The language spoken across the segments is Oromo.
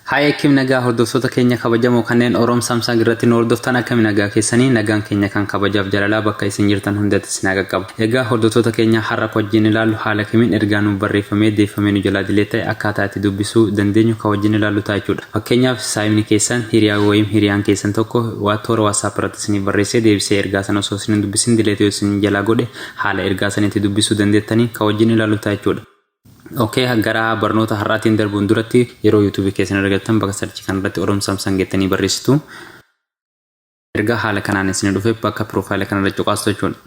Hi, akkam nagaa hordoftoota keenya kabajamoo kanneen Oroom Samsung irratti nu hordoftan? Akkami nagaa keessanii? Nagaan keenya kan kabajaaf jalalaa bakka isin jirtan hundatti isin haa qaqqabu. Egaa hordoftoota keenya, har'a wajjin ilaallu haala kamiin ergaa nu barreeffamee deeffamee nu jalaa delete ta'e akkaataa itti dubbisuu dandeenyu kan wajjin ilaallu ta'a jechuudha. Fakkeenyaaf, saayimni keessan hiriyaa wayim hiriyaan keessan tokko waa toora WhatsApp irratti isiniif barreessee deebisee ergaa sana osoo isin hin dubbisin delete yoo isin jalaa godhe, haala ergaa sana itti dubbisuu dandeettanii kan wajjin ilaallu ta'a jechuudha. Okay, gara barnoota har'aatiin darbuun duratti yeroo YouTube keessan argattan bakka search kanarratti Oroom Samsung jettanii barreessitu. Erga haala kanaan isin dhufe bakka profile kanarra cuqaastu jechuudha.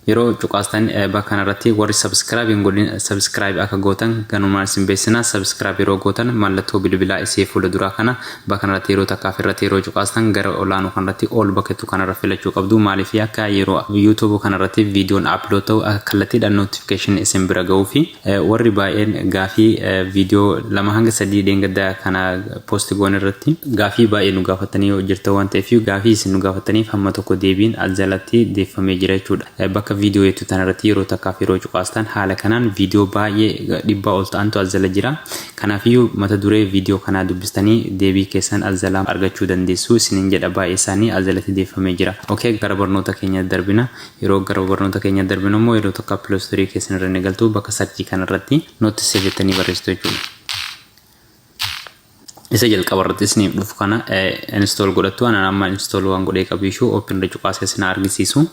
Yeroo cuqaastan bakka kanarratti warri subscribe hin godhin subscribe akka gootan ganumaan isin beeksina. Subscribe yeroo gootan mallattoo bilbilaa isee fuula duraa kana bakka kanarratti yeroo takkaaf irratti yeroo cuqaastan gara olaanuu kanarratti all bakkeettu kanarra filachuu qabdu. Maaliif? Akka yeroo YouTube kanarratti viidiyoon upload ta'u akka kallattiidhaan notification isin bira ga'uu fi warri baay'een gaafii viidiyoo 2 hanga 3 dheengaddaa kana post goon irratti gaafii baay'ee nu gaafatanii jirtan waan ta'eef, gaafii isin nu gaafataniif hamma tokko deebiin as jalatti deeffamee jira jechuudha. Bakka viidiyoo jettu tanarratti yeroo takkaaf yeroo cuqaastan haala kanaan viidiyoo baay'ee dhibbaa ol ta'antu as jala jira. Kanaafiyyuu mata duree viidiyoo kanaa dubbistanii deebii keessan as jalaa argachuu dandeessu isiniin jedha, baay'ee isaanii as jalatti deeffamee jira. Okay, gara barnoota keenya darbina. Yeroo gara barnoota keenya darbinu immoo yeroo tokko Play Store keessan irra ni galtu, bakka search kanarratti Notisave jettanii barreessitu jechuudha. Isa jalqaba irratti isiniif dhufu kana install godhattu. Anaan amma install waan godhee qabiishu open irra cuqaasee isin argisiisu.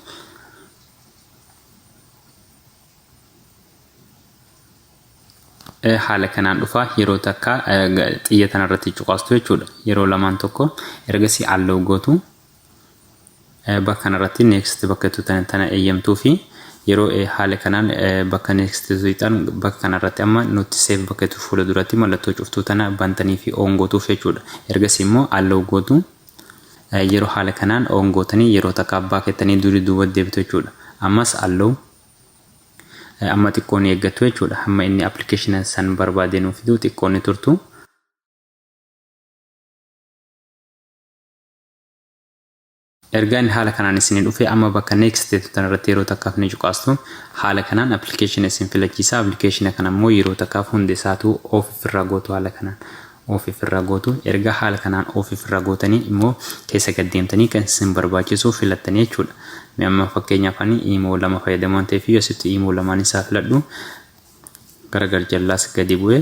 Haala kanaan dhufa, yeroo takka xiyya tanarratti cuqaastu jechuudha. Yeroo lamaan tokko ergasii allow gootu. Bakka kanarratti next bakka jettu tana eeyyamtuu fi yeroo haala kanaan bakka next tuqxan, bakka kanarratti amma Notisave bakka jettu fuula duratti mallattoo cuftuu tana bantanii fi on gootuuf jechuudha. Ergasii immoo allow gootu. Yeroo haala kanaan on gootanii yeroo takka abbaa keettanii durii duuba deebitu jechuudha. Ammas allow, amma xiqqoo ni eeggattu jechuudha. Hamma inni appilikeeshina san barbaadee nuuf fidu xiqqoo ni turtu. Ergaa inni haala kanaan isinii dhufe amma bakka next jettu tanarratti yeroo takkaaf ni cuqaastu. Haala kanaan appilikeeshina isin filachiisa. Appilikeeshina kana immoo yeroo takkaaf hundi isaatu off ofirraa gootu, haala kanaan off ofirraa gootu. Ergaa haala kanaan off ofirraa gootanii immoo keessa gad deemtanii kan isin barbaachisu filattanii jechuudha. Mee amma fakkeenyaaf ani Imo lama fayyadamu waan ta'eef asitti Imo lamaan isaa filadhu. Gara garjallaas gadi bu'ee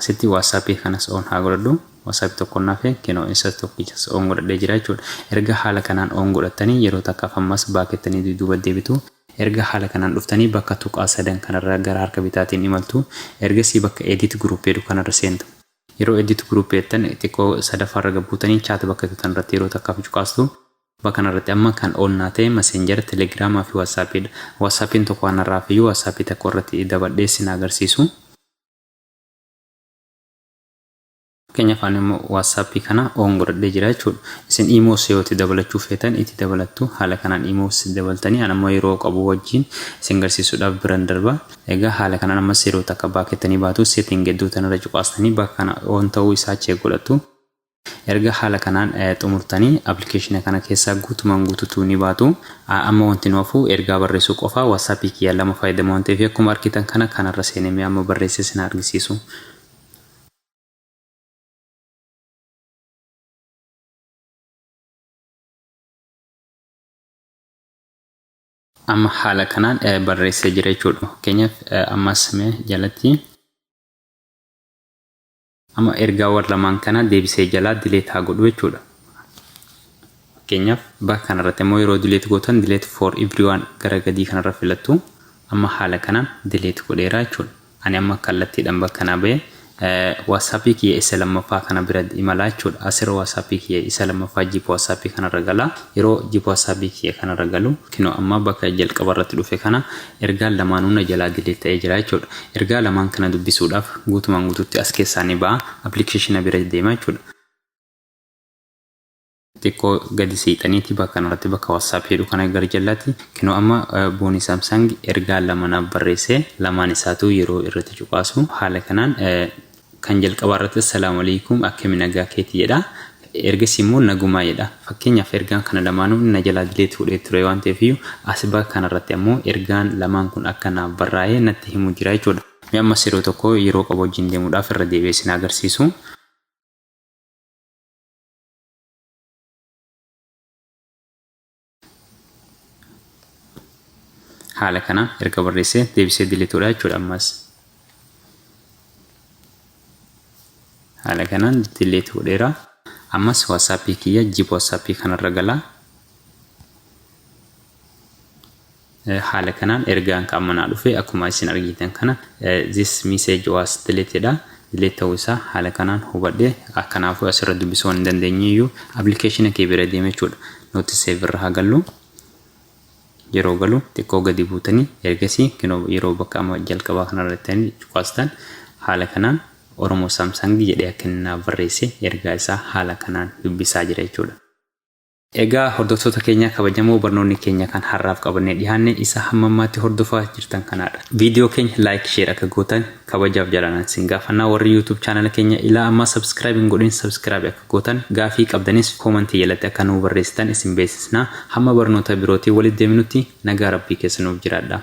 asitti WhatsAppii kanas on haa godhadhu. WhatsAppii tokko naaf kenoo isa tokkichas on godhadhee jira jechuudha. Erga haala kanaan on godhattanii yeroo takkaaf ammas baakettanii duuba deebitu. Erga haala kanaan dhuftanii bakka tuqaa sadan kanarra gara harka bitaatiin imaltu. Ergasii bakka edit group jedhu kanarra seentu. Yeroo edit group jettan xiqqoo sadaffaarra gabbuutanii chat bakka jettu irratti yeroo takkaaf cuqaastu. Bakka kanarratti amma kan on naa ta'e Messenger, Telegiraamaa fi WhatsAppiidha. WhatsAppiin tokko waan irraa fiyyuu WhatsAppii tokko irratti dabadhee sin agarsiisu. Fakkeenyaaf, ani immoo WhatsAppii kana on godhadhee jira jechuudha. Isin Imoos yoo itti dabalachuu feetan itti dabalattu. Haala kanaan Imoos dabaltanii ani ammoo yeroo qabu wajjin isin agarsiisuudhaaf biran darba. Egaa haala kanaan ammas yeroo takka baakettanii baatu, setting gidduu tanarra cuqaastanii bakka kana on ta'uu isaa check godhattu. Erga haala kanaan xumurtanii appilikeeshina kana keessaa guutumaan guututu ni baatu. Amma wanti nu hafu ergaa barreessuu qofa. WhatsAppii kiyya lama fayyadamu waan ta'eef akkuma argitan kana kanarra seenee amma barreessee isin argisiisu. Amma haala kanaan barreessee jira jechuudha. Fakkeenyaaf, ammas mee jalatti amma ergaawwan lamaan kana deebisee jalaa delete haa godhu jechuudha. Fakkeenyaaf, bakka kanarratti immoo yeroo delete gootan delete for everyone gara gadii kanarra filattu. Amma haala kanaan delete godheera jechuudha. Ani amma kallattiidhaan bakka kanaa bahee WhatsAppii kiyya isa lammaffaa kana bira imalaa jechuudha. Asirra WhatsAppii kiyya isa lammaffaa jeep WhatsAppii kanarra gala. Yeroo jeep WhatsAppii kiyya kanarra galu kinoo amma bakka jalqaba irratti dhufe kana ergaan lamaanuu na jalaa delete ta'ee jira jechuudha. Ergaa lamaan kana dubbisuudhaaf guutumaan guututti as keessaa ni ba'a. Appilikeeshina bira deema jechuudha. Xiqqoo gadi siixaniiti bakka kanarratti bakka WhatsApp jedhu kana gara jalaatti kinoo amma Boonii Samsung ergaa lama naaf barreesse. Lamaan isaatu yeroo irratti cuqaasu haala kanaan kan jalqabaa irratti "Assalaamu alaikum, akkami nagaa keeti?" jedha. Ergasii immoo "Nagumaa" jedha. Fakkeenyaaf, ergaan kana lamaanuu na jalaa delete godhee ture waan ta'eef as bakka kanarratti ammoo ergaan lamaan kun akka naaf barraa'ee natti himu jira jechuudha. Mee ammas yeroo tokko yeroo qabu wajjin deemuudhaaf irra deebi'ee isin agarsiisu. Haala kanaan erga barreessee deebisee delete godha jechuudha ammas. Haala kanaan delete godheera. Ammas WhatsApp kiyya jib WhatsApp kanarra gala. Haala kanaan ergaan kan amma naa dhufe akkuma isin argitan kana "This message was deleted" dha. Delete ta'uu isaa haala kanaan hubadhe. Kanaafuu asirra dubbisuu waan hin dandeenye iyyuu appilikeeshina kee bira deeme jechuudha. Notisave irra haa gallu. Yeroo galu xiqqoo gadi buutanii ergasii yeroo bakka amma jalqabaa kanarratti cuqaastan haala kanaan Oromoo Samsung jedhee akka inni naaf barreesse ergaa isaa haala kanaan dubbisaa jira jechuudha. Egaa hordoftoota keenya kabajamoo, barnoonni keenya kan har'aaf qabannee dhiyaanne isa hamma ammaatti hordofaa jirtan kanaadha. Viidiyoo keenya like, share akka gootan kabajaaf jaalalaan isin gaafannaa. Warri YouTube chaanala keenya ilaa ammaa subscribe hin godhin subscribe akka gootan, gaafii qabdanis koomantii jalatti akka nuu barreessitan isin beeksisna. Hamma barnoota birootii walitti deebinutti nagaa rabbii keessa nuuf jiraadha.